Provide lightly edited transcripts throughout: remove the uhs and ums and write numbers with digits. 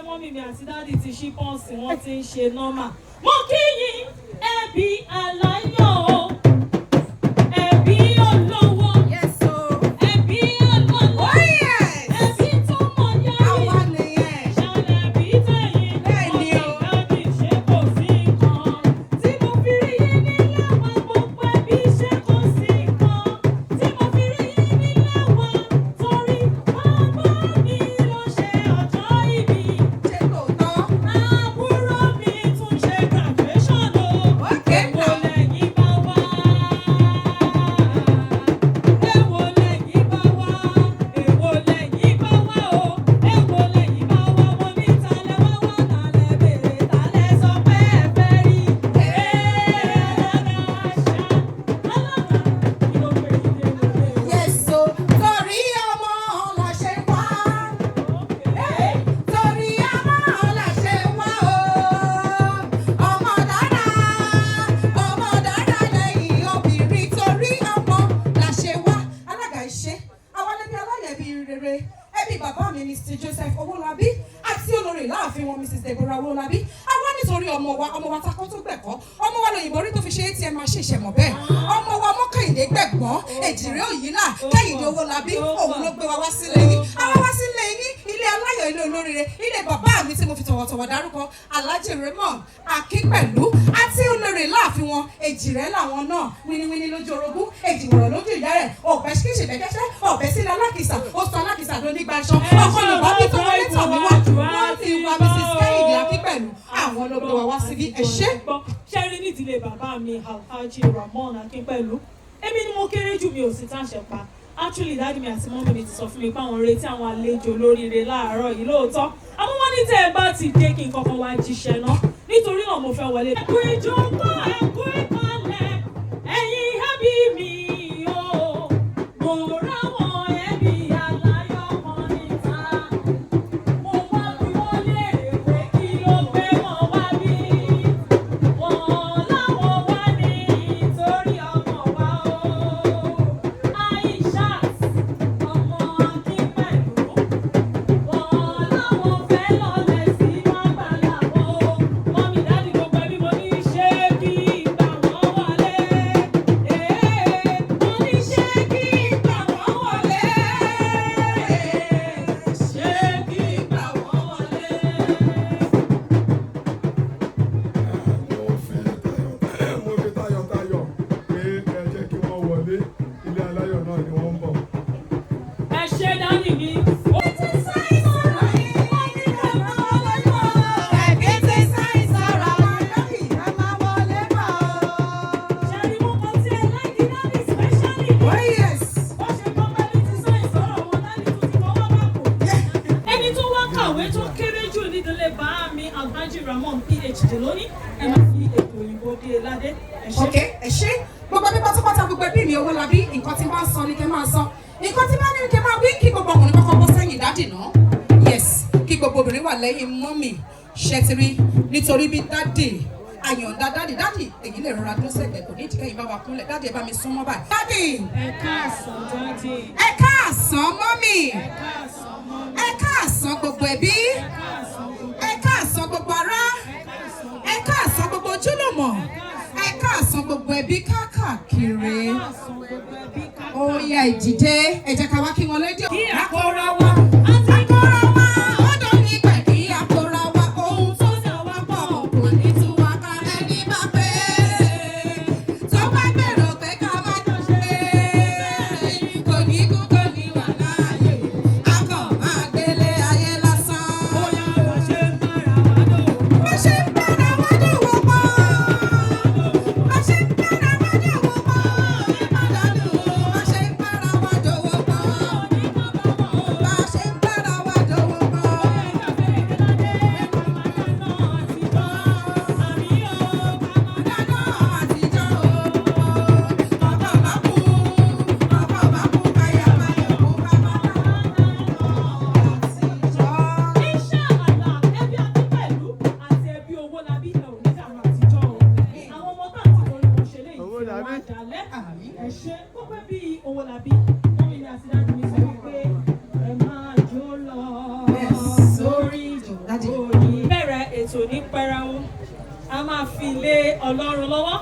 Mummy mi àti daddy ti ṣí pọ́ǹsì, wọ́n ti ń ṣe normal. Mo kí yín, ẹbí aláyọ̀ o, ẹbí olówó, Yes o. ẹbí ọlọ́lá, Oh yes. ẹbí tó mọ yáyì. Àwa nìyẹn. Ṣàlẹ̀ bí tẹ̀yìn, Bẹ́ẹ̀ni o. daddy, ṣé kò sí nǹkan tí mo fi rí yín nílé wa? Gbogbo ẹbí, ṣé kò sí nǹkan tí mo fi rí yín nílé wa? Torí bàbá mi ló ṣe ọjọ́ ìbí. Ṣé tòótọ́? Àbúrò mi tún ṣe graduation o. Okay Èwo now. lẹ́yìn bá wá? Èwo lẹ́yìn bá wá? Èwo lẹ́yìn bá wá o? Èwo lẹ́yìn bá wá? Mo ní talẹ̀ wá wá, talẹ̀ béèrè, talẹ̀ sọ pé ẹ fẹ́ rí. Ee, alága ṣá, alága kí ló pè yín dé lóde o? Yes o. Torí ọmọ la ṣe wá. Okay. Torí ọmọ la ṣe wá o. Ọmọ dára, ọmọ dára lẹ́yìn obìnrin, torí ọmọ la ṣe wá. Alága ìṣe, àwọn ẹbí aláyẹ̀ ẹbí rere, ẹbí bàbá mi Mr. Joseph Owólabí àti olórí láàfin wọn, Mrs. Deborah Owólabí. Àwa nítorí ọmọ wa, ọmọ wa takọ́ tó gbẹ̀kọ́, ọmọ wa lòyìnbó rí tó fi ṣe ATM machine ṣẹ̀mọ̀ bẹ́ẹ̀. Ọmọ wa Mọ́kàndé gbẹ̀gbọ́n, Èjìrẹ́ Òyìnlá, Kẹ́hìndé Owólabí, òun ló gbé wa wá sílé yín. Àwa wá sílé yín, ilé aláyọ̀, ilé olóríire, ilé bàbá mi tí mo fi tọ̀wọ̀tọ̀wọ̀ dárúkọ, Alhaji Raymond Akínpẹ̀lú àti olórí láàfin wọn, Èjìrẹ́ làwọn náà, wíníwíní lójú orogún, èjìwọ̀rọ̀ lójú ìyá rẹ̀, ọ̀pẹ ṣíṣe bẹ́kẹ́ṣẹ́, ọ̀pẹ sílẹ̀ alákìsà, ó sọ alákìsà ló ní gbaṣọ, ọkọ Yorùbá bí tó wọlé tọ̀ mí wá, wọ́n ti wá Mrs. Kẹ́hìndé Akínpẹ̀lú, àwọn ló gbé wa wá síbí. Ẹ ṣé. Ṣé rí nídìílé bàbá mi, Alhaji Ramon Akínpẹ̀lú, èmi ni mo kéré jù, mi ò sì táṣẹ pa. Actually, daddy mi àti mummy mi ti sọ fún mi pé àwọn retí àwọn àlejò lóríire láàárọ̀ yìí lóòótọ́, àmọ́ wọ́n ní tẹ́ ẹ bá ti dé, kí n kọ́kọ́ wá jíṣẹ́ náà. Nítorí náà mo fẹ́ wọlé. Ẹ kú ìjókòó, ẹ kú ìkàlẹ̀, ẹ̀yin ẹbí mi o. Mo ráwọn ẹbí aláyọ̀ kan níta. Mo wá bí wọ́n léèrè pé kí ló gbé wọn wá bí. Wọ́n láwọn wá ní ìtorí ọmọ wa o. Aishat ọmọ Akínpẹ̀lú. Wọ́n láwọn fẹ́ lọlẹ̀ sínú àgbàlá wọn o. Mummy, daddy, gbogbo ẹbí, mo ní ṣé kí gbà wọ́n wọlé? Mo ní ṣé kí gbà wọ́n wọlé? Ṣé kí gbà wọ́n wọlé? Mo fi tayọ̀tayọ̀ pé ẹ jẹ́ kí wọ́n wọlé, ilé aláyọ̀ náà ni wọ́n ń bọ̀. Ẹ ṣé, daddy mi. Ẹbí ti sáìsára, ẹ máa wọlé bọ̀. Ṣé rí mú kan tí ẹ like daddy specially? Oh yes. Ó ṣe gbọ́ pẹ́lú ti sọ ìsọ̀rọ̀ wọn, daddy tún ti fọwọ́ bá kù. Ẹni tó wá kàwé tó kéré jù nídìílé bá mi, Alhaji Ramon PhD lónìí, ẹ máa fi ètò òyìnbó dé e ládé. Ẹ ṣé. Ok, ẹ ṣé. Gbogbo ẹbí pátápátá, gbogbo ẹbí mi Owólabí, nǹkan tí bá ń sọ ni kẹ́ máa sọ, nǹkan tí bá ní ni kẹ́ máa wí. Kí gbogbo ọkùnrin kọ́kọ́ bọ́ sẹ́yìn daddy náà. Yes, kí gbogbo obìnrin wà lẹ́yìn mummy. Ṣẹ́tìrí nítorí bí daddy àyàndá daddy, daddy èyí lè rọra dún sẹ́gbẹ̀ẹ́, kò ní ìdíkẹ́ yìí bá wa kúnlẹ̀. Daddy, ẹ bá mi súnmọ́ báyìí. Daddy. Ẹ káàsán, daddy. Ẹ káàsán, mummy. Ẹ káàsán, mummy. Ẹ káàsán, gbogbo ẹbí. Ẹ káàsán, gbogbo. Ẹ káàsán, gbogbo ará. Ẹ káàsán. Ẹ káàsán, gbogbo ojúlùmọ̀. Ẹ káàsán, gbogbo ẹbí káàkiri. Ẹ káàsán, gbogbo ẹbí káàkiri. Ó yá, ìdìde, ẹ jẹ́ ká wá kí wọn lédè. Kí àkórá wa, àkórá wa, ọ̀dọ̀ ní pẹ̀ kí àkórá wa, ohun tó dà wá pọ̀ kò ní tú wa ká. Ẹni bá pé tó bá gbèrò pé ká má jọ ṣe, kò ní kú, kò ní wà láàyè, a kàn máa gbélé ayé lásán. Bóyá bá ṣe ń bára wa dòwò. Bá ṣe ń bára wa dòwò pọ̀, bá ṣe ń bára wa dòwò pọ̀, ní pàdánù, bá ṣe ń bára wa dòwò pọ̀. ètò ní pẹrẹu, a máa fi lé Ọlọ́run lọ́wọ́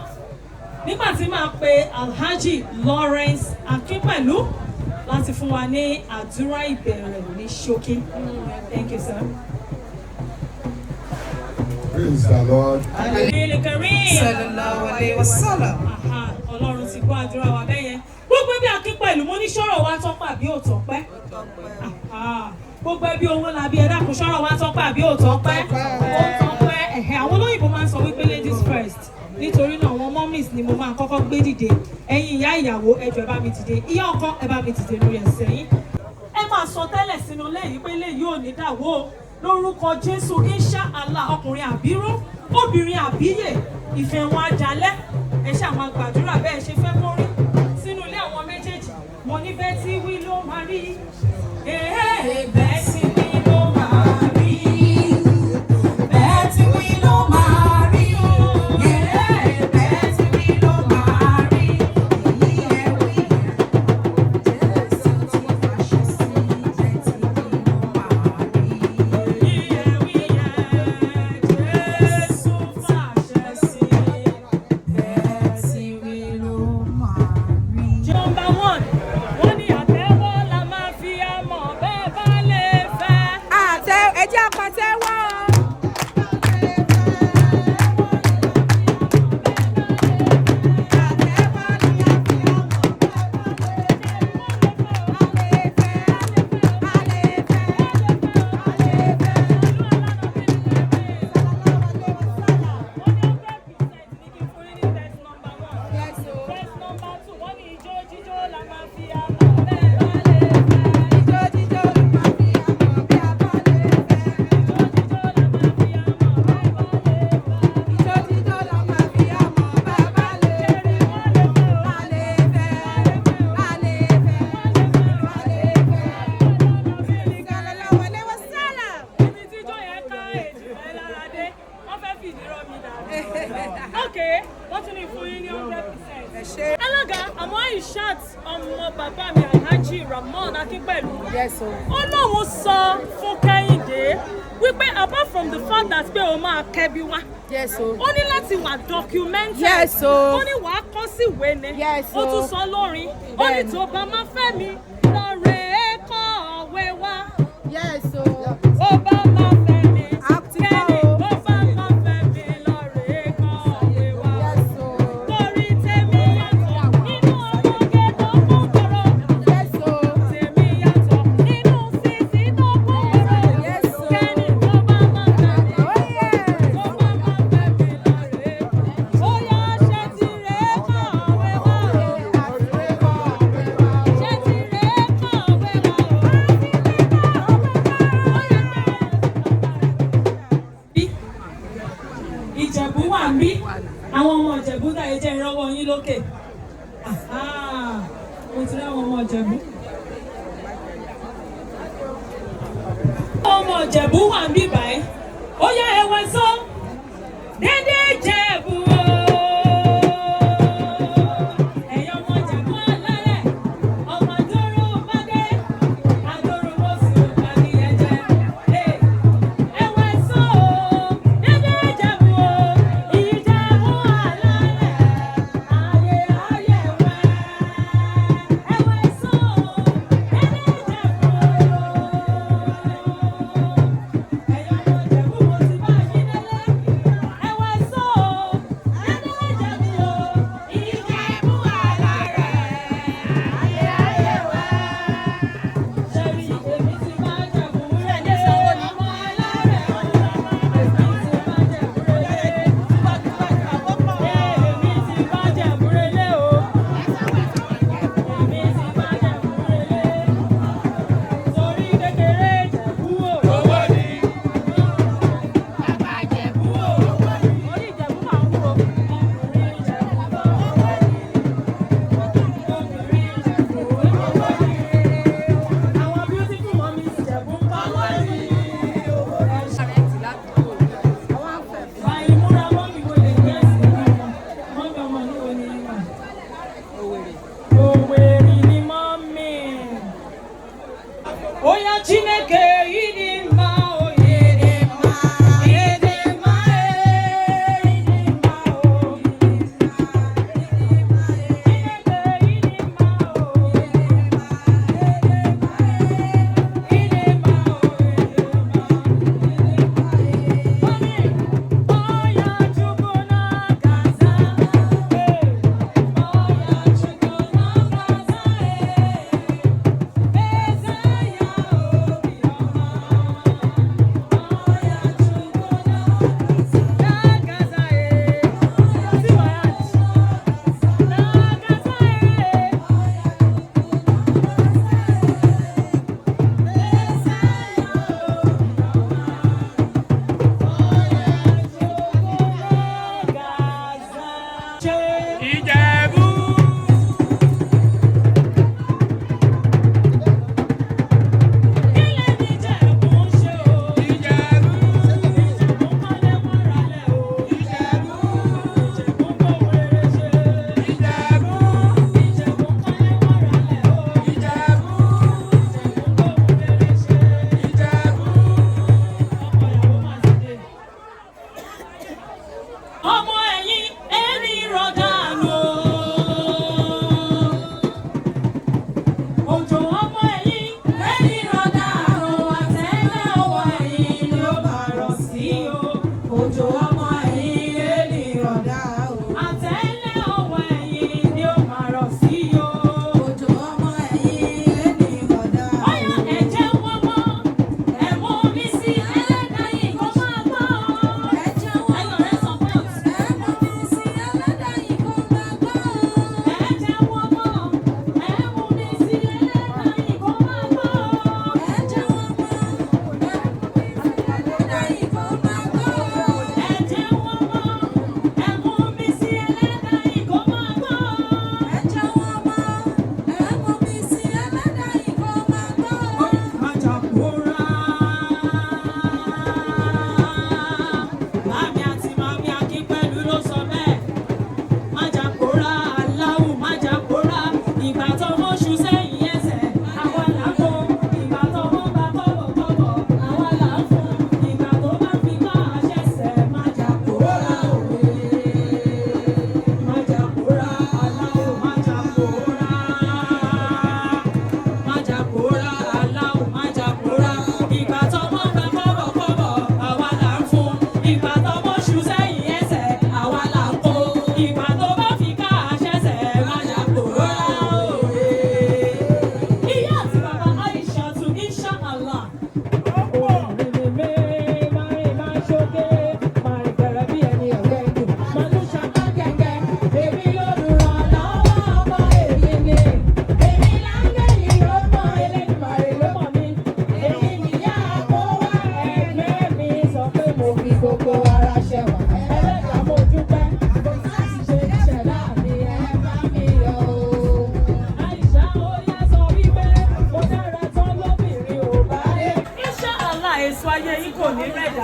nígbà tí màá pe Alhaji Lawrence Akínpẹ̀lú láti fún wa ní àdúrà ìbẹ̀rẹ̀ ní ṣókí. Thank you, sir. Praise the Lord. Kareem. Sallallahu alayhi wa sallam. Aha, Ọlọ́run ti gbọ́ àdúrà wa bẹ́ẹ̀ yẹn. Gbogbo ẹbí Akínpẹ̀lú, mo ní sọ̀rọ̀ wa tọ́pẹ́ àbí ò tọ́pẹ́? Aha, gbogbo ẹbí owó làbí, ẹ dákun, sọ̀rọ̀ wa tọ́pẹ́ àbí ò tọ́pẹ́? Ó tọ́pẹ́. Ẹ̀hẹ́, àwọn olóyìnbó máa ń sọ wípé ladies first. Nítorí náà, àwọn mummies ni mo máa kọ́kọ́ gbé dìde. Ẹ̀yin ìyá ìyàwó, ẹ jọ̀ọ́, ẹ bá mi dìde. Ìyá ọkọ, ẹ bá mi dìde lórí ẹsẹ̀ yín. Ẹ máa sọ tẹ́lẹ̀ sínú ilé yìí pé ilé yìí ò ní dàwó o. Lórúkọ Jésù, insha Allah, ọkùnrin àbírú, obìnrin àbíyè, ìfẹ́ wọn á jalẹ̀. Ẹ ṣáà máa gbàdúrà bẹ́ẹ̀ ṣe fẹ́ kó rí sínú ilé àwọn méjèèjì. Mo ní bẹ́ẹ̀ tí wí ló máa rí. Ee, bẹ́ẹ̀ tí wí ló máa rí. Bẹ́ẹ̀ tí wí ló máa rí. Yeah, bẹ́ẹ̀ tí wí ló máa rí. Èyí ẹ wí yẹn. Jésù ti fàṣẹ sí. Bẹ́ẹ̀ tí wí ló máa rí. Èyí ẹ wí yẹn, Jésù fàṣẹ sí. Bẹ́ẹ̀ tí wí ló máa rí. Number one, wọ́n ní àtẹ́wọ́ la máa fi àmọ̀ bẹ́ẹ̀ bá lè fẹ́. Àtẹ ẹjẹ́ apàtẹ́wọ́. Àtẹ́wọ́ ni a fi àmọ̀ bẹ́ẹ̀ bá lè fẹ́. A lè fẹ́, a lè fẹ́, a lè Wọ́n ní 100% ní kí n fún yín ní test number one. Yes, o. Test number two, wọ́n ní ijó jíjó la máa fi àmọ̀ bẹ́ẹ̀ bá lè fẹ́. Ijó jíjó la máa fi àmọ̀ bí a bá lè fẹ́. Ijó jíjó la máa fi àmọ̀ bẹ́ẹ̀ bá lè fẹ́. Ijó jíjó la máa fi àmọ̀ bá a bá lè fẹ́. Wọ́n lè fẹ́ o. A lè fẹ́, a lè fẹ́, a lè fẹ́. Sallallahu alaihi wasallam. Ibi tí ijó yẹn ká èjì fẹ́ lára dé, wọ́n fẹ́ fìdí rọ mi dànù. Ok, wọ́n tún ní fún yín ní 100%. Ẹ ṣé. Alága àmọ́ Aishat, ọmọ bàbá mi Alhaji Ramon Akínpẹ̀lú. Yes, o. Ó lóun sọ fún Kẹ́hìndé wípé apart from the fact that pé o máa kẹ́bí wá, Yes, o. ó ní láti wà documented. Yes, o. Ó ní wàá kọ́ sí ìwé ni. Yes, Ó o. tún sọ lórin. Ó ní Bẹ́ẹ̀ni. tó bá máa fẹ́ mi lọ rèé kọ̀wé wá. Yes, o. Ó bá máa fẹ́ mi. A ti kọ́ Kẹ́ni o. ó bá máa fẹ́ mi lọ rèé kọ̀wé wá. Yes, o. Torí tèmi yàtọ̀ nínú ọmọge tó kún kọ̀rọ̀. Yes, o. Tèmi yàtọ̀ nínú sísí tó kún kọ̀rọ̀. Yes, o. Kẹ́ni tó bá máa fẹ́ mi. Oh, yes. Tó bá máa fẹ́ mi lọ rèé. Ó yá, ṣe ti rèé kọ̀wé wá o. Ṣé ti rèé kọ̀wé wá o. Bí Ìjẹ̀bú wà ń bí, àwọn ọmọ Ìjẹ̀bú dàyé jẹ́ ìrọ́wọ́ yín lókè. Àhá, mo ti rí àwọn ọmọ Ìjẹ̀bú. Àwọn ọmọ Ìjẹ̀bú wà ń bí báyìí. Ó yá, ẹwẹ́ sọ dédé Ìjẹ̀bú o. Ẹ̀yin ọmọ Ìjẹ̀bú alálẹ̀, ọmọ àdóró bádé, àdóró mọ́sù adìyẹ jẹ. Ẹwẹ́ sọ o, dédé Ìjẹ̀bú o, Ìjẹ̀bú alálẹ̀, ayé ayé wẹ́. Ẹwẹ́ sọ o, dédé Ìjẹ̀bú o. Ẹ̀yin ọmọ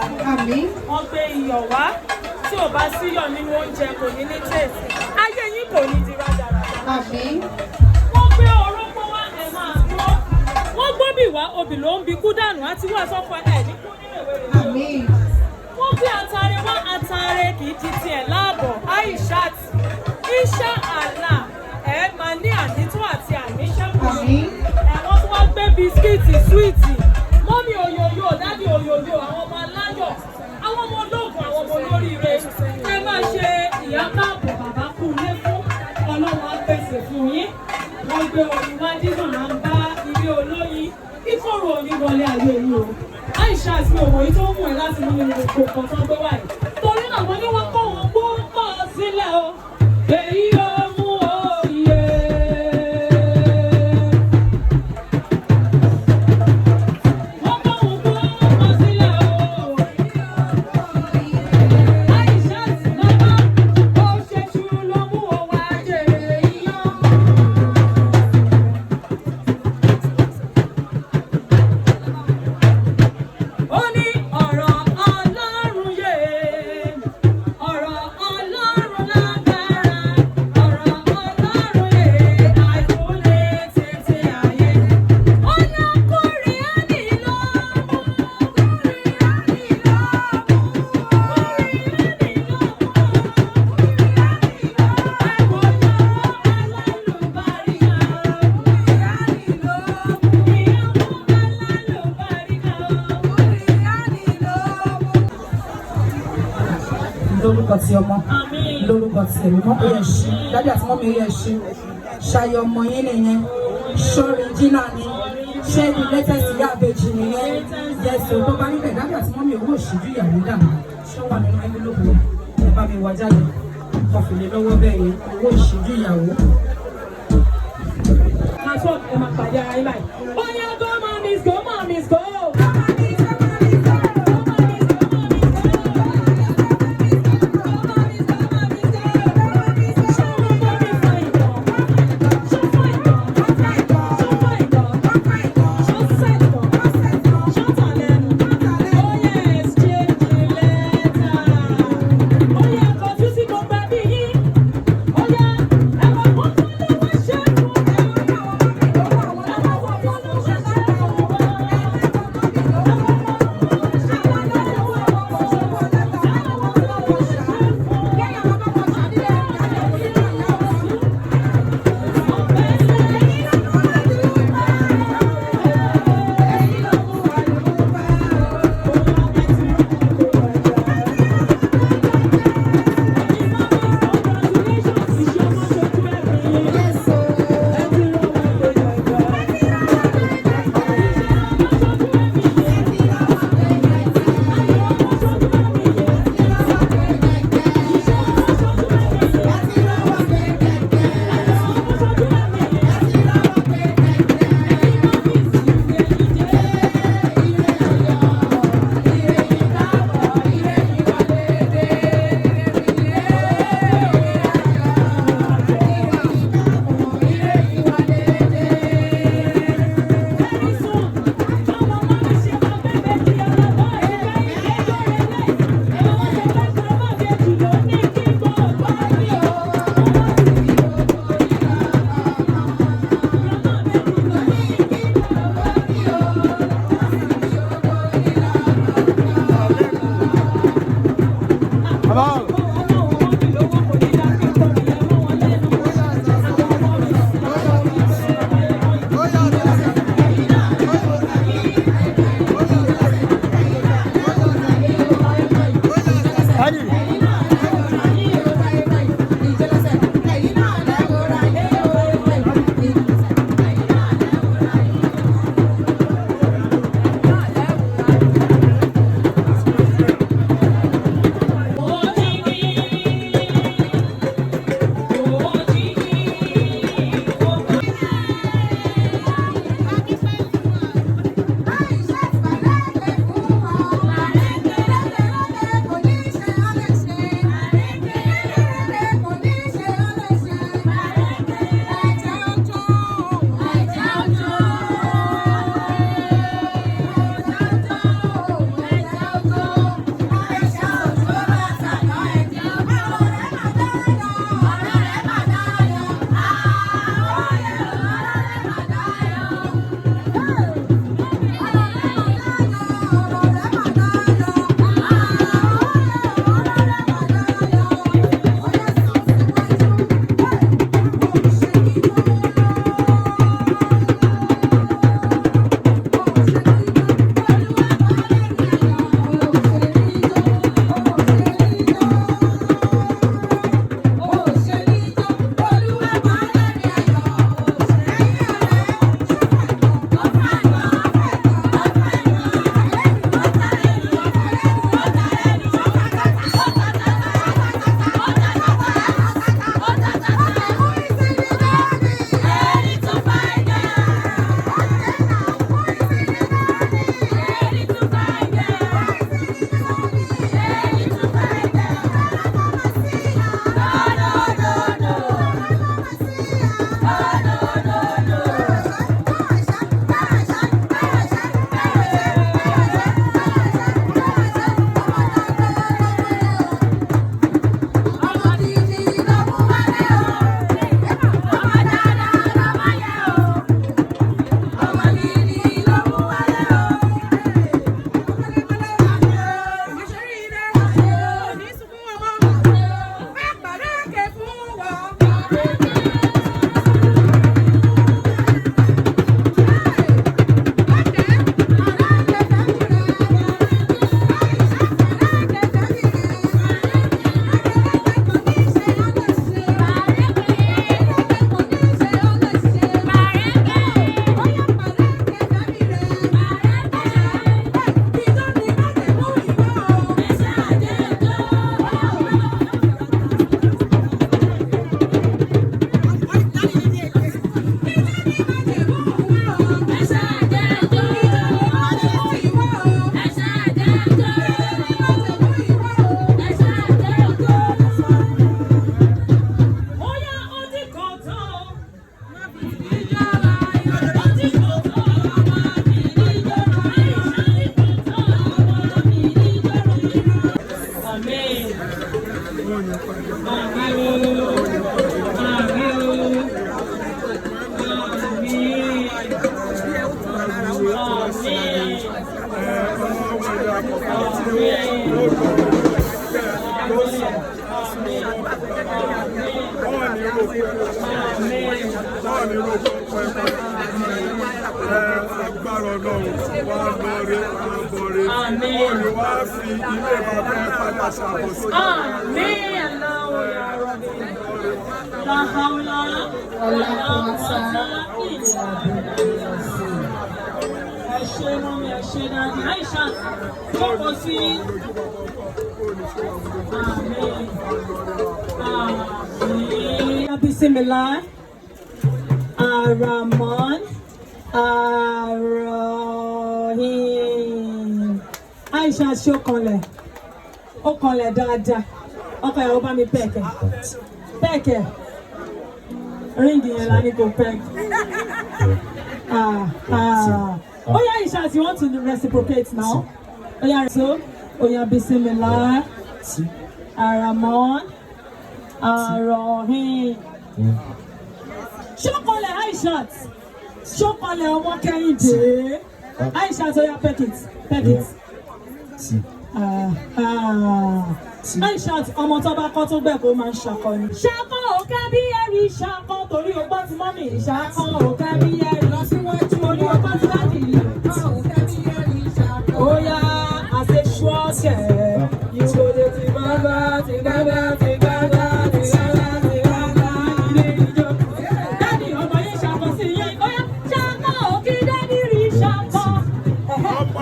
dànù. Àmín. Wọ́n gbé iyọ̀ wá, tí ò bá síyọ̀ nínú oúnjẹ kò ní ní taste. Ayé yín kò ní di rádaràda. Àmín. Wọ́n gbé orógbó wá, ẹ̀ máa gbọ́. Wọ́n gbóbì wá, obì ló ń bi kú dànù, àti wá sọ́kọ ẹ̀ ní kú nínú ìwé rẹ̀. Àmín. Wọ́n gbé atare wá, atare kì í di tiẹ̀ láàbọ̀. Aishat, Insha Allah, ẹ̀ máa ní ànító àti àníṣẹ́kù. Àmín. Ẹ̀ wọ́n tún wá gbé bisikíìtì, súwìtì. Mọ́mí òyòyò, dádì òyòyò, àwọn ọmọ aláyọ̀, àwọn ọmọ ológun, àwọn ọmọ olóríire. Ẹ máa ṣe ìyá káàbọ̀, bàbá kú ilé fún. Ọlọ́run á pèsè fún yín. Wọ́n gbé oyin wá, dídùn là ń bá ilé olóyin. Kíkorò òní wọlé ayé yìí o. Aishat, mi ò mọ̀ yìí tó ń mú ẹ láti mú nínú gbogbo nǹkan tó ń gbé wáyé. Torí náà mo ní wọ́n kó wọn gbó pọ̀ sílẹ̀ o. Èyí ó mú òye. Wọ́n kó wọn gbó pọ̀ sílẹ̀ o. Aishat bàbá, ó ṣe ṣu ló mú ọ wá jèrè iyán. Ó ní ọ̀rọ̀ Ọlọ́run yé, ọ̀rọ̀ Ọlọ́run lágbára, ọ̀rọ̀ Ọlọ́run yé, àìkúlé tètè ayé. Ó yá Kùránì lọ mú, Kùránì lọ mú, Kùránì lọ mú, Kùránì lọ mú. Ẹ̀wọ̀n alálùbáríkà, Kùránì lọ mú, ìyàwó alálùbáríkà. Lórúkọ ti ọmọ, Àmín. lórúkọ ti ẹ̀mí mọ́, ó yẹ ṣí. Dádì àti mọ́mí, ó yẹ ṣí. Ṣayọ ọmọ yín nìyẹn. Ṣọ́rin jìnnà ni. Ṣé the latest ìyá àbèjì nìyẹn? Yẹsùn tó bá níbẹ̀, dádì àti mọ́mí, owó òṣìjú ìyàwó dànù. Ṣé wà nínú envelope? Ẹ bá mi wá jáde. Kọfìlẹ̀ lọ́wọ́ bẹ́ẹ̀ yẹn, owó ìṣíjú ìyàwó. Máa sọ ẹ máa pàdé ara yín báyìí. Ó yá, go mummies go, mummies go. Go mummies, go mummies, go. Go mummies, go mummies, go. Go mummies, go mummies, go. Ṣé wọ́n bá mi fine gan? Ṣé fine gan? Ṣé fine gan? Ṣé set gan? Ṣé tà lẹ́nu? Ó yá, exchange letter. Ó yá, kọjú sí gbogbo ẹbí yín. Ó yá, ẹ wá wọ́n tó lọ́wọ́ ṣe fún ní pàdé. Àmín o. Àmín o. Àmín. Àmín. Agbára Ọlọ́run wá lọ́ọ́rẹ́ wá bọ̀rẹ́ Àmín. wọ́n ní wá fi ilé bàbá ẹ padà ṣàbọ̀sí. Àmín. Allahu ya Rabbi. La hawla wala quwwata illa billah. Ẹ ṣé mummy, ẹ ṣé daddy. Aisha, jókòó sí. Àmín. Àmín. Bismillah. Ar-Rahman. Ar-Rahim. Aisha ṣó kanlẹ̀. Ó kanlẹ̀ dáadáa. Ọkọ ìyàwó bá mi peck ẹ̀. Peck ẹ̀. Ring yẹn la ní kò peck. Ah, ah. Oya Aisha, you want to reciprocate now? Oya, so, Oya Bismillah. Ar-Rahman. Ar-Rahim. Ṣọ́kànlẹ̀ Aishat. Ṣọ́kànlẹ̀ ọmọ Kẹ́hìndé. Aishat, oya peck it. Peck it. Ah, ah. Aishat, ọmọ tó bá kọ́ tó gbẹ̀ kó máa ń ṣàkọni. Ṣakọ òkè bí ẹ̀rí ṣakọ torí o gbọ́ ti mummy. Ṣakọ òkè bí ẹ̀rí Lọ síwájú. Torí o gbọ́ ti daddy. Oya, àṣẹ ṣọ́ọ̀kẹ̀. You go dey ti bàbá ti bàbá ti bàbá ti bàbá ti bàbá ilé ìjọ. Daddy ọmọ yẹn ṣakọ sí yẹn. Oya, ṣakọ òkè daddy rí ṣakọ.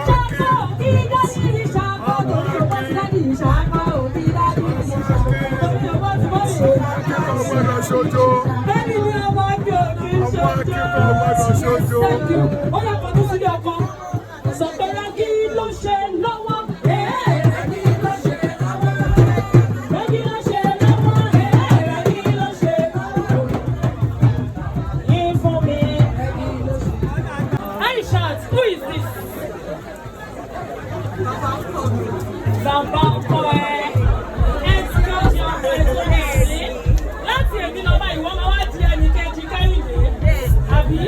Ṣakọ òkè daddy rí ṣakọ torí o gbọ́ ti daddy. Ṣakọ òkè daddy rí ṣakọ torí o gbọ́ ti mummy. Akẹ́kọ̀ọ́ gbọ́dọ̀ ṣojo. Bẹ́ẹ̀ni ni ọmọ akí òkè Ọmọ ṣojo. akẹ́kọ̀ọ́ gbọ́dọ̀ ṣojo. Thank you. Ó yà kọjú sílé ọkọ. Sọ pé rẹ́gí ló ṣe lọ́wọ́. Rẹ́gí ló ṣe lọ́wọ́. Rẹ́gí ló ṣe lọ́wọ́. Rẹ́gí ló ṣe lọ́wọ́. Yín fún mi. Aishat, who is this? Bàbá ọkọ ẹ. Ẹ ti lọ ṣe ọkọ ẹ tó lè rí. Láti èmi lọ báyìí, wọ́n máa wá di ẹnì kejì Kẹ́hìndé. Àbí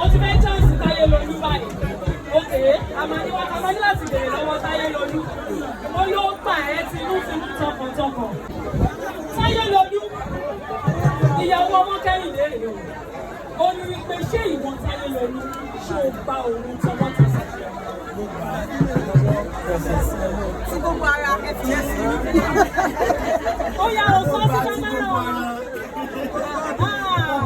o ti fẹ́ chance Táyé Lolú báyìí. Ok, a máa ní wá a máa ní láti bèrè lọ́wọ́ Táyé Lolú. Ó ló pa ẹ́ tinútinú tọkàntọkàn. Táyé Lolú, ìyàwó ọmọ Kẹ́hìndé rèé o. Ó ní wípé ṣé ìwọ Táyé Lolú ṣé o gba òun tọwọ́ tẹsẹ̀? Tí gbogbo ara ẹ fi yẹn sí. Ó yá o sọ sí kámẹ́rà o. Ah,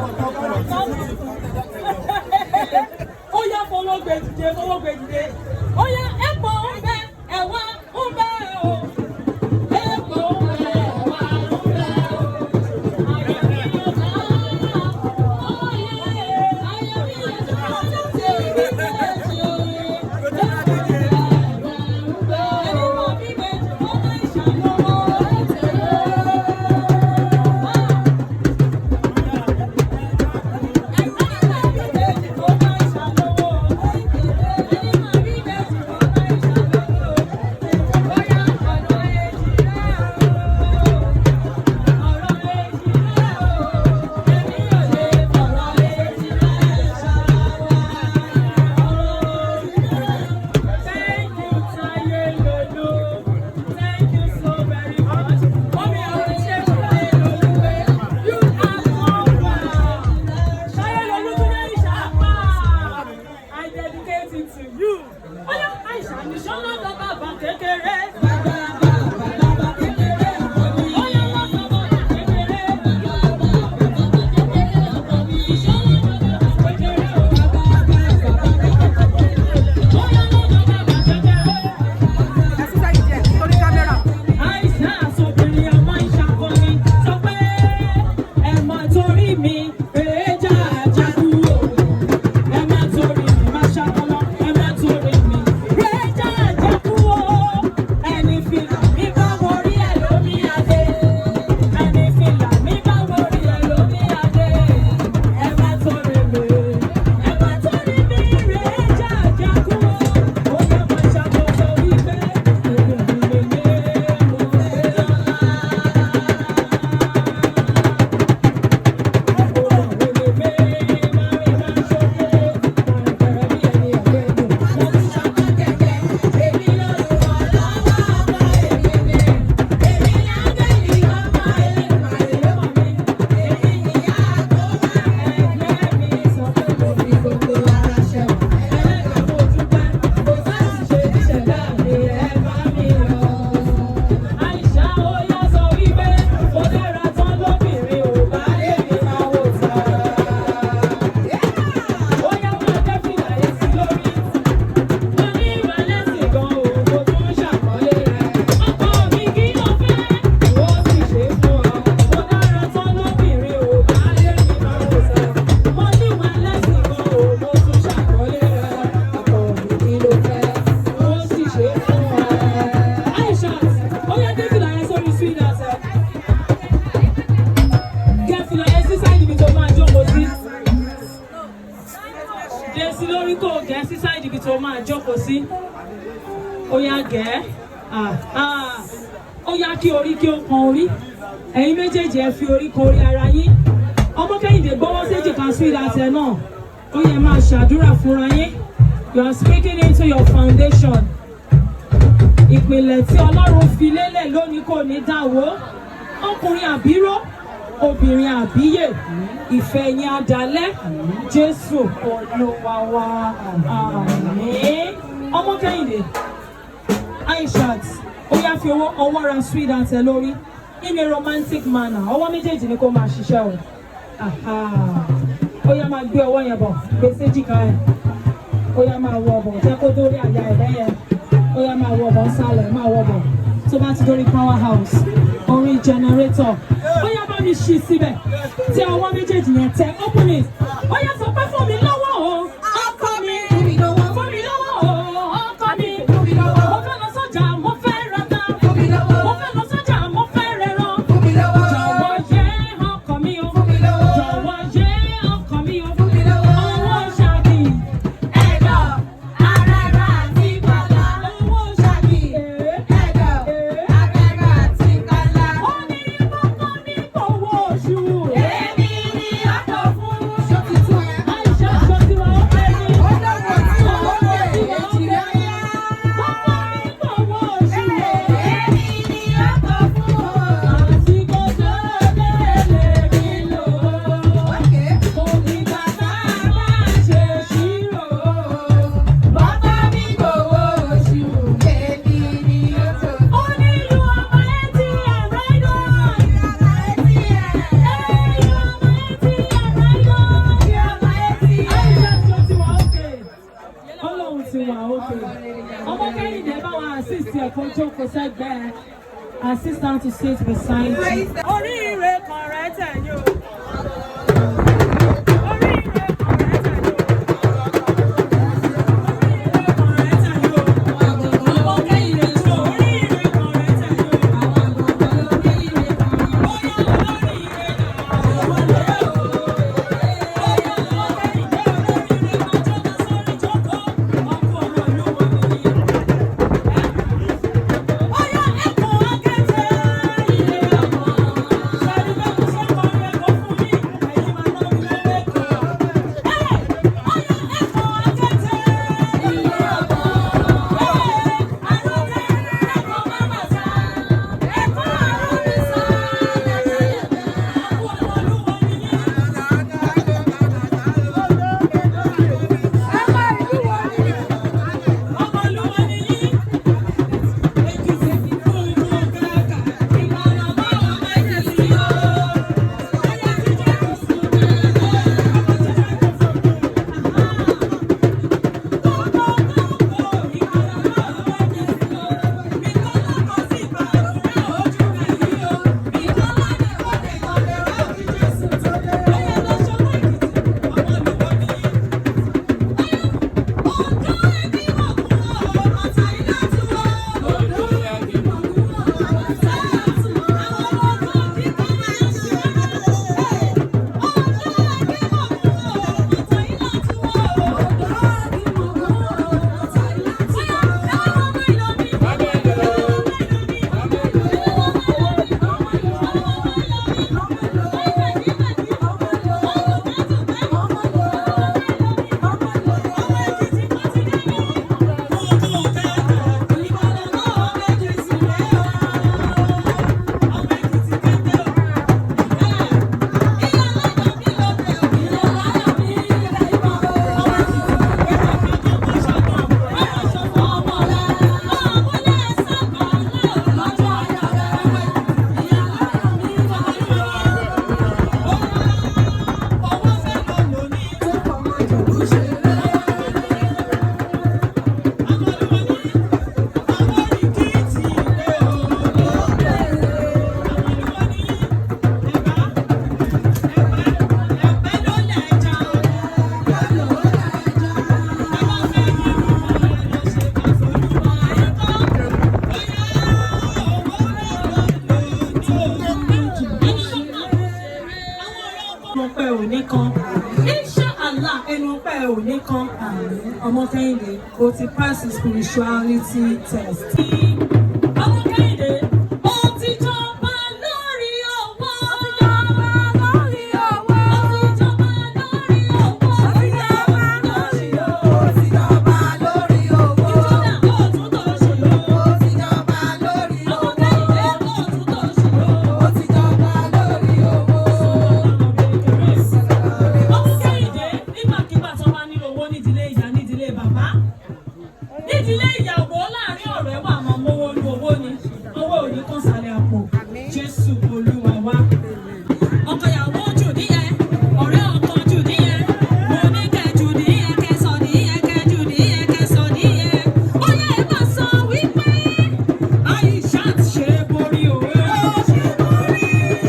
ó yá fọwọ́ gbé dìde, fọwọ́ gbé dìde. Ó yá ẹ̀pọ̀ ń bẹ, ẹ̀wà ń bẹ o. Ẹ̀pọ̀ ń bẹ, ẹ̀wà ń bẹ o. Àyà mi yóò dá, óyè, àyà mi yóò dá, tètè bí méjì o. Ẹ̀pọ̀ ń bẹ, ẹ̀wà ń bẹ. Ẹni mọ̀ bí méjì, ó máa ń ṣàlọ́wọ́ tẹ̀lé. tó máa jókòó sí. Ó yá gẹ̀ẹ́. Ah, ó yá, kí orí kí ó kan orí. Ẹ̀yin méjèèjì, ẹ fi orí kan orí ara yín. Ọmọ Kẹ́hìndé, gbọ́wọ́ séjìká sweetheart ẹ̀ náà. Ó yẹ, máa ṣàdúrà fúnra yín. You are speaking into your foundation. Ìpìlẹ̀ tí Ọlọ́run fi lélẹ̀ lónìí kò ní dàwó. Ọkùnrin àbíró, obìnrin àbíyè, ìfẹ́ yín adalẹ́. Jésù Olúwa wa, àmín. Ọmọ Kẹ́hìndé, Aishat, ó yá, fi owó ọwọ́ ra sweetheart ẹ lórí in a romantic manner. Ọwọ́ méjèèjì ni kó máa ṣiṣẹ́ o. Aha. Ó yá, máa gbé ọwọ́ yẹn bọ̀, gbé séjìká ẹ̀. Ó yá, máa wọ bọ̀, jẹ́ kó dórí àyà ẹ̀ lẹ́yìn. Ó yá, máa wọ bọ̀ nsàlẹ̀, máa wọ bọ̀. Tó bá ti dórí power house, orí generator, ó yá, bá mi ṣí síbẹ̀. Tẹ ọwọ́ méjèèjì yẹn, tẹ, open it. Ó yá, sọ pé, "Fún mi lọ́wọ́ o, ọkọ mi." Fún mi lọ́wọ́. Fún mi lọ́wọ́ o, ọkọ mi. Fún mi lọ́wọ́. Mo fẹ́ lọ sọ́jà, mo fẹ́ rata. Fún mi lọ́wọ́. Mo fẹ́ lọ sọ́jà, mo fẹ́ rẹran. Fún mi lọ́wọ́. Jọ̀wọ́ yẹ ọkọ mi o. Fún mi lọ́wọ́. Jọ̀wọ́ yẹ ọkọ mi o. Fún mi lọ́wọ́. Owó ṣáàkì. Ẹ̀dọ̀, arẹ́rà àti kọ́lá. Owó ṣáàkì. Ẹ̀dọ̀, arẹ́rà àti kọ́lá. Ó ní kókó ní owó oṣù. Èmi ni ọkọ̀ fún. Ṣó ti tú ẹ? Àìṣà, ṣó ti wà ó pẹ́ ní. Ó dọ̀wọ́ tí wọ́n lè èjì rẹ̀ yá. Kókó ní owó oṣù. Èmi ni ọkọ̀ fún o. Àsìkò tó délé mi lò. Okay. Kò dìgbà tá a bá ṣe ṣírò. Bàbá mi gbowó oṣù. Èmi ni ó tó. Ó ní you are my ATM right on. Hey, you are my ATM right on. You are my ATM. Àìṣà, ṣó ti wà okay? Ọlọ́run ti wà okay. Ọmọ Kẹ́hìndé, bá wa assist ẹ̀ kó jókòó sẹ́gbẹ̀ẹ́. Assistant to sit beside you. Oríire kan rẹ̀ tẹ̀yìn o. Oríire kan rẹ̀ tẹ̀yìn o. Oríire kan rẹ̀ tẹ̀yìn o. Ọmọ Kẹ́hìndé tó oríire kan rẹ̀ tẹ̀yìn o. Bóyá olóríire náà wọlé o. Bóyá ọmọ Kẹ́hìndé olóríire máa jókòó sórí jókòó. Ọkọ ọmọ ìlú wọn nìyí. Bóyá ẹkùn akẹ́tẹ̀ ilé ọmọ. Ṣẹ̀rí bẹ́ẹ̀ mo ṣe ń kọrin ẹ̀kọ́ fún yín. Ẹ̀yin máa ná mi lọ́wọ́ ẹ̀kọ́. Bóyá ẹkùn akẹ́tẹ̀ ilé ọmọ. Àròtẹ̀ ẹ̀kọ́ máma sá. Ẹ̀kọ́ àròmí sá. Ọkọ ọmọ ìlú wọn nìyí. Ọmọ ìlú wọn nìyí. Èkìtì gbogbo kàkà. Ìbàdàn báwọn méjèèjì yó. Ọyá ti jẹ́ kùsùn. Ọmọ ti jẹ́ kùsùn. Gbogbo gbogbo Ìbàdàn báwọn méjèèjì yó. Mi kọ́ lọ́kọ̀ sí Ìbàdàn rẹ̀ ojú rẹ̀ yìí o. Mi kọ́ lọ́dẹ̀ kọ́dẹ̀ kọ́dẹ̀ rẹ̀ kí Jésù tó dé. Ọyá lọ ṣọwọ́ Èkìtì. Ọmọ ìlú wọn nìyí. Ọjọ́ ẹbí mọ̀ kúrò, ọ̀tá ilé tí wọ́n. Ọjọ́ ẹbí mọ̀ kúrò, ọ̀tá ilé tí wọ́n. Àwọn ọmọ kíkọ́ máa ń ṣe. Ọjọ́ ẹbí mọ̀ kúrò, ọ̀tá ilé tí wọ́n. Ọjọ́ ẹbí mọ̀ kúrò, ọ̀tá ilé tí wọ́n. Ẹ̀rọ ọmọ ìlú mi. Ẹ̀rọ ọmọ ìlú mi. Ẹ̀rọ ọmọ ìlú mi. Ọmọ ìlú mi. Owó fẹ́ lọ lò ní. Mo pẹ́ òní kan. Insha Allah, Ẹnu ọpẹ́ ò ní kan. Ọmọ Kẹ́hìndé, o ti pass spirituality test. Ọmọ Kẹ́hìndé, ó ti jọba lórí owó. Ó ti jọba lórí owó. Ó ti jọba lórí owó. Ó ti jọba lórí owó. Ó ti jọba lórí owó. Ìjọba kò tún tó ṣe lọ. Ó ti jọba lórí Ọmọ owó. Kẹ́hìndé kò tún tó ṣe lọ. Ó ti jọba lórí owó. Ọmọ Kẹ́hìndé, nígbàkigbà tó bá nílò owó nídìílé ìyá, nídìílé bàbá, nídìílé ìyàwó, láàrin ọ̀rẹ́ wà, máa mówó lu owó ni. Owó ò ní kàn sálẹ̀ àpò. Jésù Olúwa wa. Ọkọ ìyàwó jù níyẹn, ọ̀rẹ́ ọkọ jù níyẹn. Mo ní kẹ́ jù níyẹn, kẹ́ sọ níyẹn, kẹ́ jù níyẹn, kẹ́ sọ níyẹn. Ó yẹ ẹ máa sọ wípé Aishat ṣe borí òwe.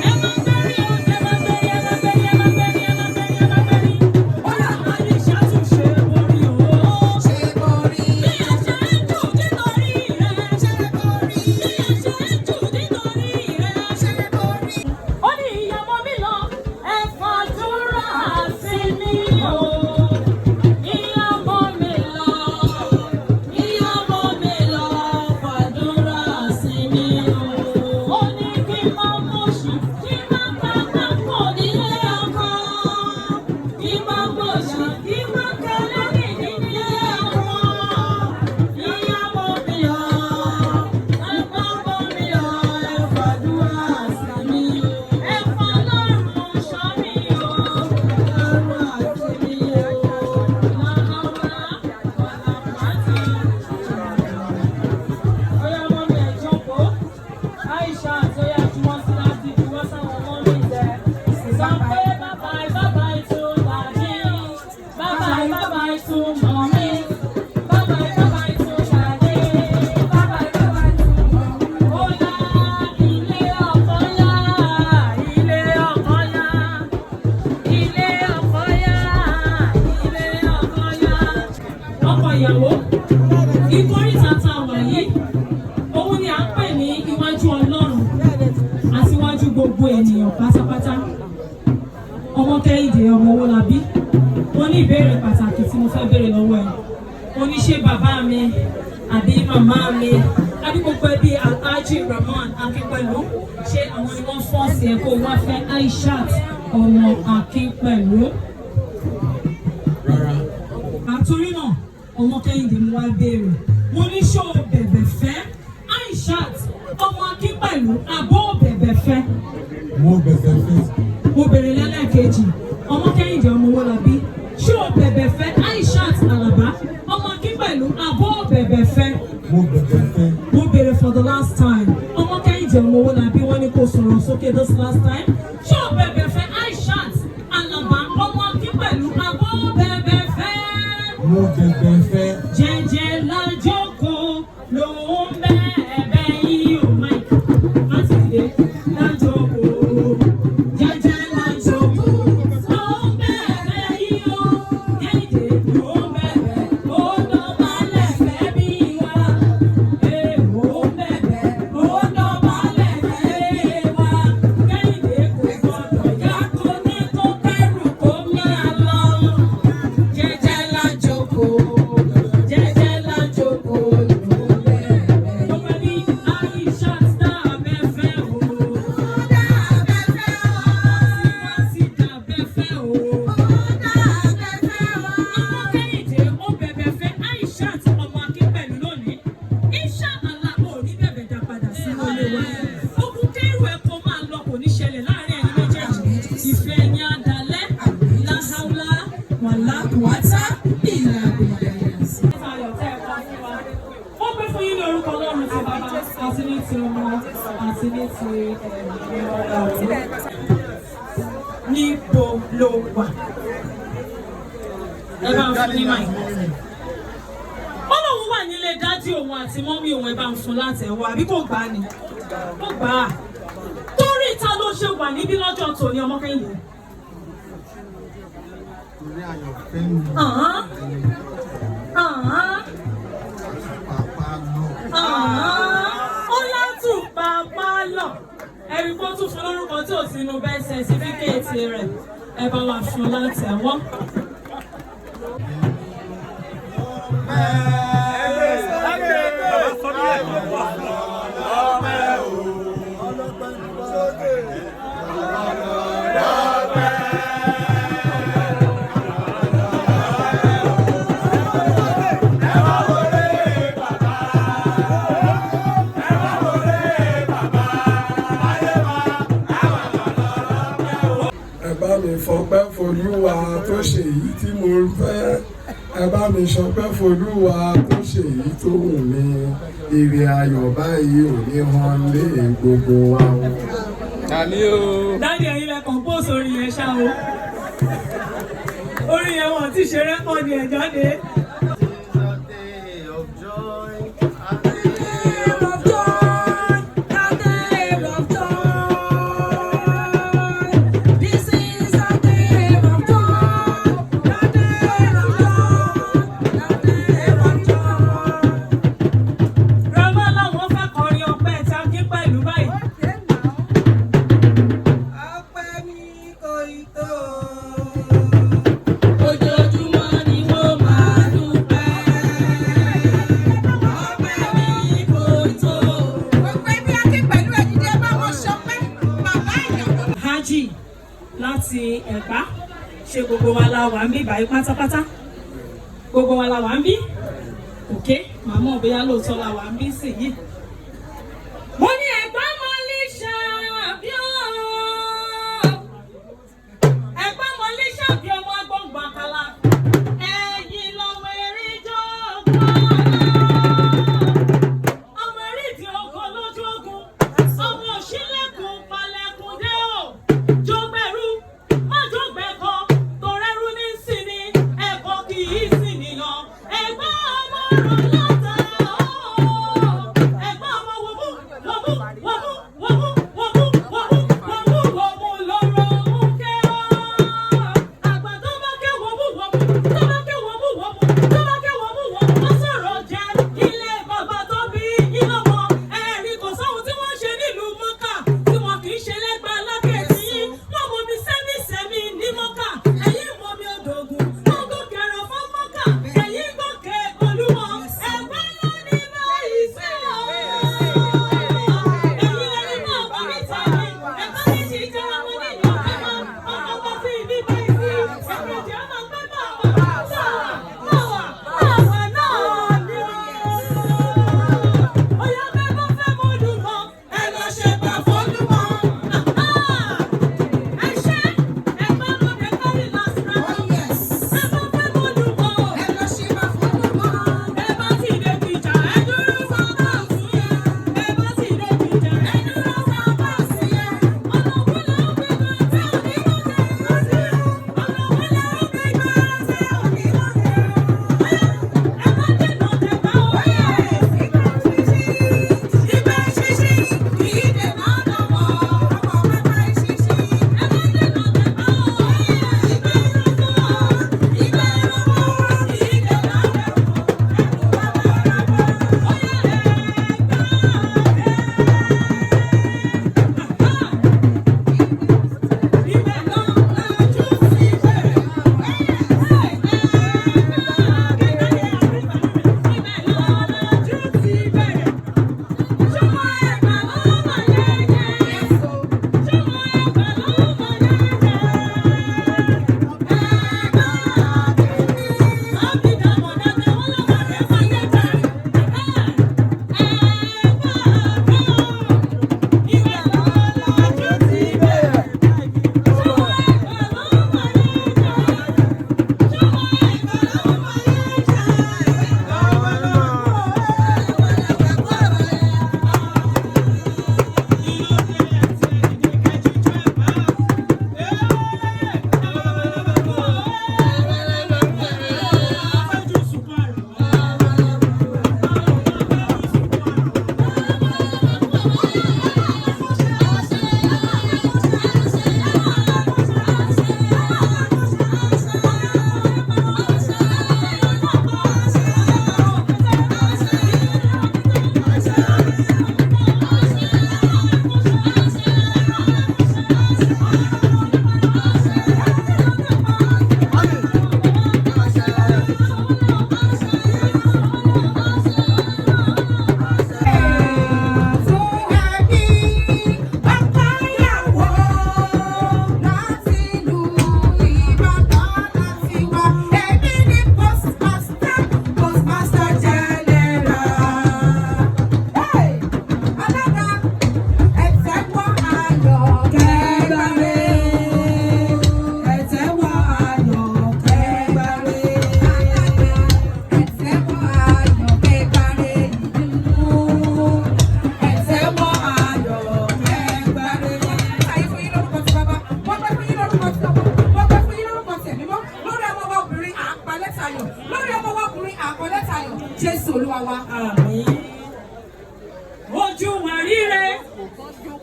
Ẹ máa gbẹ́rí o, ẹ máa gbẹ́rí, ẹ máa gbẹ́rí, ẹ máa gbẹ́rí, ẹ máa gbẹ́rí, ẹ máa gbẹ́rí. Ó yá, Aishat ṣe borí o. Ṣé borí? Bí a ṣe ń jù nítorí rẹ̀. Ṣé borí? Bí a ṣe ń jù nítorí rẹ̀. Ṣé borí? Ó ní ìyàwó mi lọ, ẹ fàdúrà sí mi o. Ìyàwó mi lọ, ìyàwó mi lọ, fàdúrà sí mi o. Ó ní kí n máa mọ̀ṣì, kí n máa pàpà pọ̀ nílé ọkọ. Kí n máa mọ̀ṣì, kí n máa kẹlẹ́ nílé ọkọ. Ìyàwó mi lọ, ìyàwó mi lọ, ẹ fàdúrà sí mi o. Ẹ fọlọ́run ṣọ́ mi o. Ọlọ́run àti mi o. Làhàwá wàlàpàtì. Ọyá mọ́mí ẹ̀ jókòó. Aisha àtọ́yá juwọ́ sí láti juwọ́ sáwọn mọ́mí tẹ. Sọ pé bye bye bye bye to daddy. Bye bye bye bye to mommy. Bye bye bye bye to daddy. Bye bye bye bye to mommy. Ó yá ilé ọkọ yá, ilé ọkọ yá, ilé ọkọ yá, ilé ọkọ yá. Ọkọ ìyàwó, ìkórìtà tá a wà yìí, òun ni à ń pè ní iwájú Ọlọ́run àti iwájú gbogbo ènìyàn pátápátá. Ọmọ Kẹ́hìndé ọmọ Owólabí, mo ní ìbéèrè pàtàkì tí mo fẹ́ béèrè lọ́wọ́ ẹ̀. Mo ní ṣé bàbá mi àbí màmá mi àbí gbogbo ẹbí Alhaji Rahman Akínpẹ̀lú, ṣé àwọn ni wọ́n force ẹ̀ kó wá fẹ́ Aishat ọmọ Akínpẹ̀lú? Rárá. Àtúrí náà, ọmọ Kẹ́hìndé, mo wá béèrè, mo ní ṣó o bẹ̀bẹ̀ fẹ́ Aishat ọmọ Akínpẹ̀lú àbó bẹ̀bẹ̀ fẹ́? Mo bẹ̀bẹ̀ fẹ́. Mo béèrè lẹ́lẹ́kejì, ọmọ Kẹ́hìndé ọmọ Owólabí, ṣé o bẹ̀bẹ̀ fẹ́ Aishat Alaba ọmọ Akínpẹ̀lú àbó bẹ̀bẹ̀ fẹ́? Mo bẹ̀bẹ̀ fẹ́. Mo béèrè for the last time, ọmọ Kẹ́hìndé ọmọ Owólabí, wọ́n ní kó sọ̀rọ̀ sókè this last time, ṣé o bẹ̀bẹ̀ fẹ́ Aishat Alaba ọmọ Akínpẹ̀lú àbó bẹ̀bẹ̀ fẹ́? Mo bẹ̀bẹ̀ fẹ́. Jẹ́jẹ́ la jókòó ló ń bẹ̀bẹ̀ yìí ò Mike láti dìde la jókòó. Jẹ́jẹ́ la jókòó ló ń bẹ̀bẹ̀ yìí ó. Kẹ́hìndé ló ń bẹ̀bẹ̀, ó dọ̀bálẹ̀ fẹ́ bí wa. Ee, ó ń bẹ̀bẹ̀, ó dọ̀bálẹ̀ fẹ́ wa. Kẹ́hìndé kò gbọ́dọ̀ yá kó ní kó kẹ́rù kó máa lọ. Jẹ́jẹ́ la jókòó, jẹ́jẹ́ la jókòó ló ń bẹ̀bẹ̀. Tó bá ní Aishat dá abẹ́fẹ́ o. Ó dá abẹ́fẹ́ o. Wọ́n ti dá abẹ́fẹ́ o. Ó dá abẹ́fẹ́ o. Ọmọ Kẹ́hìndé, ó bẹ̀bẹ̀ fẹ́ Aishat ọmọ Akínpẹ̀lú lónìí. Insha Allah, ò ní bẹ̀bẹ̀ dá padà sínú ilé wa. Ogun kẹ́rù ẹ̀ kó máa lọ kò ní ṣẹlẹ̀ láàrin ẹ̀yin méjèèjì. Ìfẹ́ ẹ̀yin adalẹ́, láháúlá, wàlá Wàtá ìlà ìlà. Ayọ̀ tẹ́ ẹ pa fún wa. Wọ́n pẹ́ fún yín ní orúkọ Ọlọ́run ti bàbá àti ní ti ọmọ àti ní ti ẹ̀mí ọ̀rọ̀. Níbo ló wà? Ẹ bá ń fún ní mic. Ó lóun wà nílé daddy òun àti mummy òun. Ẹ bá ń fún látẹ̀wọ́, àbí kò gbà á ni? Kò gbà á. Torí ìta ló ṣe wà níbí lọ́jọ́ tòní, ọmọ Kẹ́hìndé? Torí àyànfẹ́ mi. Àhán. Àhán. Pàpà lọ. Ó látù pàpà lọ. Ẹ̀rí kó tún fún lórúkọ tí ò sínú birth certificate rẹ̀. Ẹ bá wa fún látẹ̀wọ́. Ẹ bá mi fọpẹ́ f'Olúwa tó ṣe èyí tí mo fẹ́. Ẹ bá mi ṣọpẹ́ f'Olúwa tó ṣe èyí tó wù mí. Ire ayọ̀ báyìí ò ní hàn lé gbogbo wa o. Daddy, ẹ̀yin lẹ compose orin yẹn ṣá o. Orin yẹn wọ́n ti ṣe record ẹ̀ jáde. Day of joy, Of joy, a day of joy. This is a day of joy, a day of joy, a day of joy. Grandma láwọn fẹ́ kọrin ọpẹ́ tí a kí pẹ̀lú báyìí. Okay now. Ọpẹ́ mi kò ì tó. Ojoojúmọ́ ni mo máa dúpẹ́. Ọpẹ́ mi kò ì tó. Gbogbo ẹbí Akin pẹ̀lú ẹ̀dídé bá wọn ṣọpẹ́. Bàbá ìyàwó. Hajj láti Ẹ̀gbá, ṣe gbogbo wa la wà ń bí báyìí pátápátá? Gbogbo wa la wà ń bí? Òkè màmá, bóyá lóòótọ́ la wà ń bí sí yìí. Mo ní Ẹ̀gbá mọ́lẹ́ ṣàbí ọ́, Ẹ̀gbá mọ́lẹ́ ṣàbí, ọmọ agbọ̀ngbọ̀n àkàlà, ẹ̀yìn lọ́mọ erin jọ́ ọmọ erídìí oko lójú ogun, ọmọ òṣìlẹ̀kùn palẹ̀kùn dé o, jọgbẹ́rú má jọgbẹ́kọ, torẹ́rú ní sinmi, ẹ̀kọ́ kì í sì nìyàn. Ẹ̀gbọ́n ọmọ rò lọ́tà o, ẹ̀gbọ́n ọmọ wòmú wòmú wòmú wòmú wòmú wòmú wòmú wòmú lọ́rọ̀ ń ké o. Àgbà tó bá ké wòmú wòmú, tó bá ké wòmú wòmú, tó bá ké wòmú wòmú, ó sọ̀rọ̀ jẹ́ ilé bàbá tó bí yín lọ́mọ. Ẹ̀rí kò sóhun tí wọ́n ṣe nílùú Mọ́kà tí wọn kì í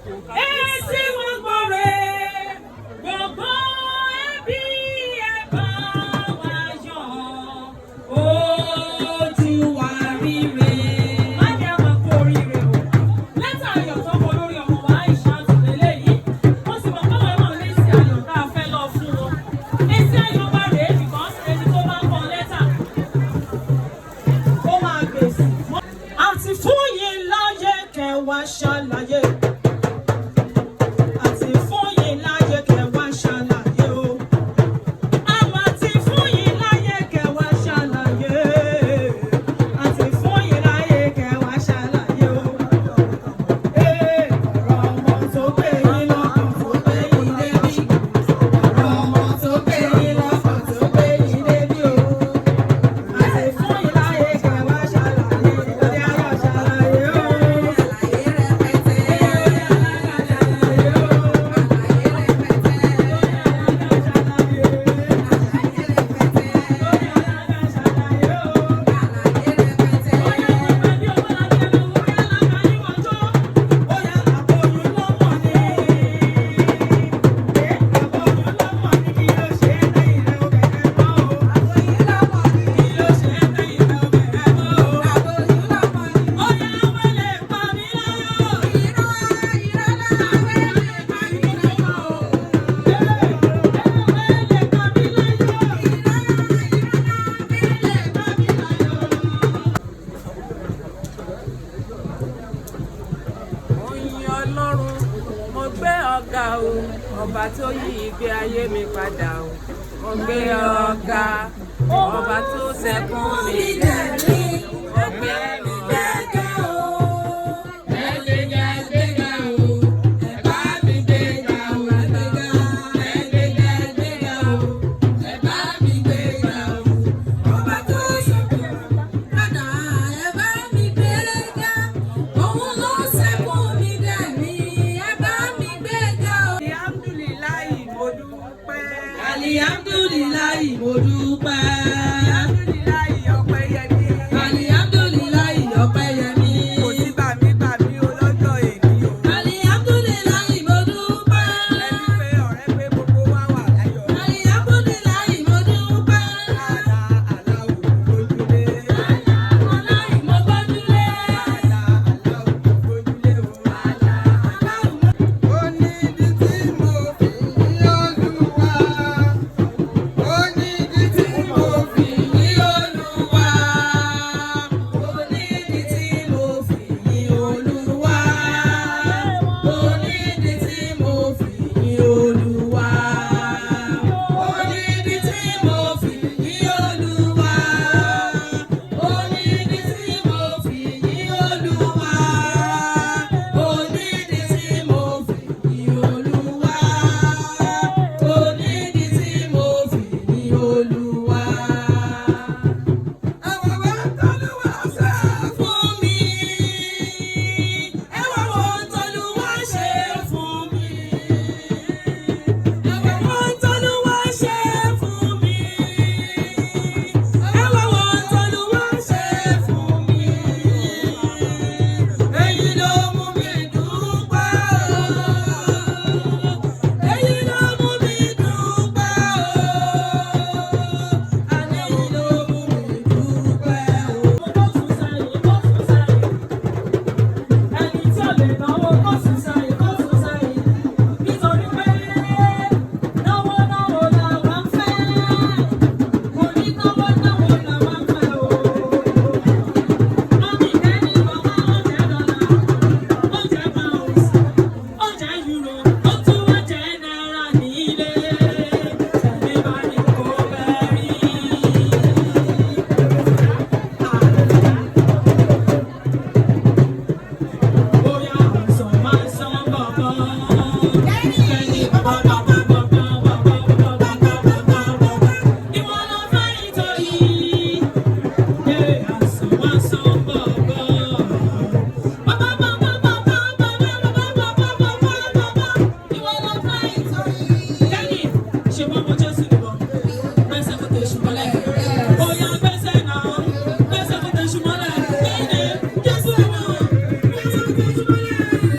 Èsì wọn gbọ́rẹ̀ gbogbo ẹbí ẹ bá wa yọ̀, ojú wa ríre. Má jẹ́ àwọn kú oríire o. Lẹ́tà ayọ̀ tó kọ lórí ọmọ wa Aisha lélẹ́yìí. Mo sì mọ̀ pé àwọn náà lésì ayọ̀ tá a fẹ́ lọ fún wọn. Èsì ayọ̀ wa rèé because ẹni tó bá kọ lẹ́tà ó máa gbèsè. Àti fún yín láyé kẹwàá ṣàlàyé. Àti fún yín láyé kẹwàá ṣàlàyé o. Àmọ́ àti fún yín láyé kẹwàá ṣàlàyé. Àti fún yín láyé kẹwàá ṣàlàyé o. Ee, ọ̀rọ̀ ọmọ tó gbé yín lọ́kàn tó gbé yín débi. Ọ̀rọ̀ ọmọ tó gbé yín lọ́kàn tó gbé yín débi o. Àti fún yín láyé kẹwàá ṣàlàyé. Òde ayọ̀ ṣàlàyé o. Àlàyé rẹpẹtẹ. Ṣàlàyé o. Àlàyé rẹpẹtẹ. Ṣàlàyé o. Àlàyé rẹpẹtẹ. Ṣàlàyé o. Àlàyé rẹpẹtẹ. Àbòyún lọ́mọ ni. Àbòyún lọ́mọ ni. Irọ́ irọ́ láwẹ́ lè pa mí láyọ̀ o. Irọ́ irọ́ láwẹ́ lè pa mí láyọ̀ o. Mo yin Ọlọ́run, mo gbé ọ̀gá o, ọba tó yí ìgbé ayé mi padà o. Mo gbé ọ̀gá, ọba tó sẹ́kún mi dẹ̀rín. Mo gbé ọ̀gá o. Ẹ gbéga gbéga o, ẹ bá mi gbéga o, ẹ gbéga gbéga o, ẹ bá mi gbéga o. Ọba tó ṣẹ́kù padà, ẹ bá mi gbéga. Òun ló ṣẹ́kù mi dẹ̀mí, ẹ bá mi gbéga o. Alihamdulilayi, mo dúpẹ́. Alihamdulilayi, mo dúpẹ́.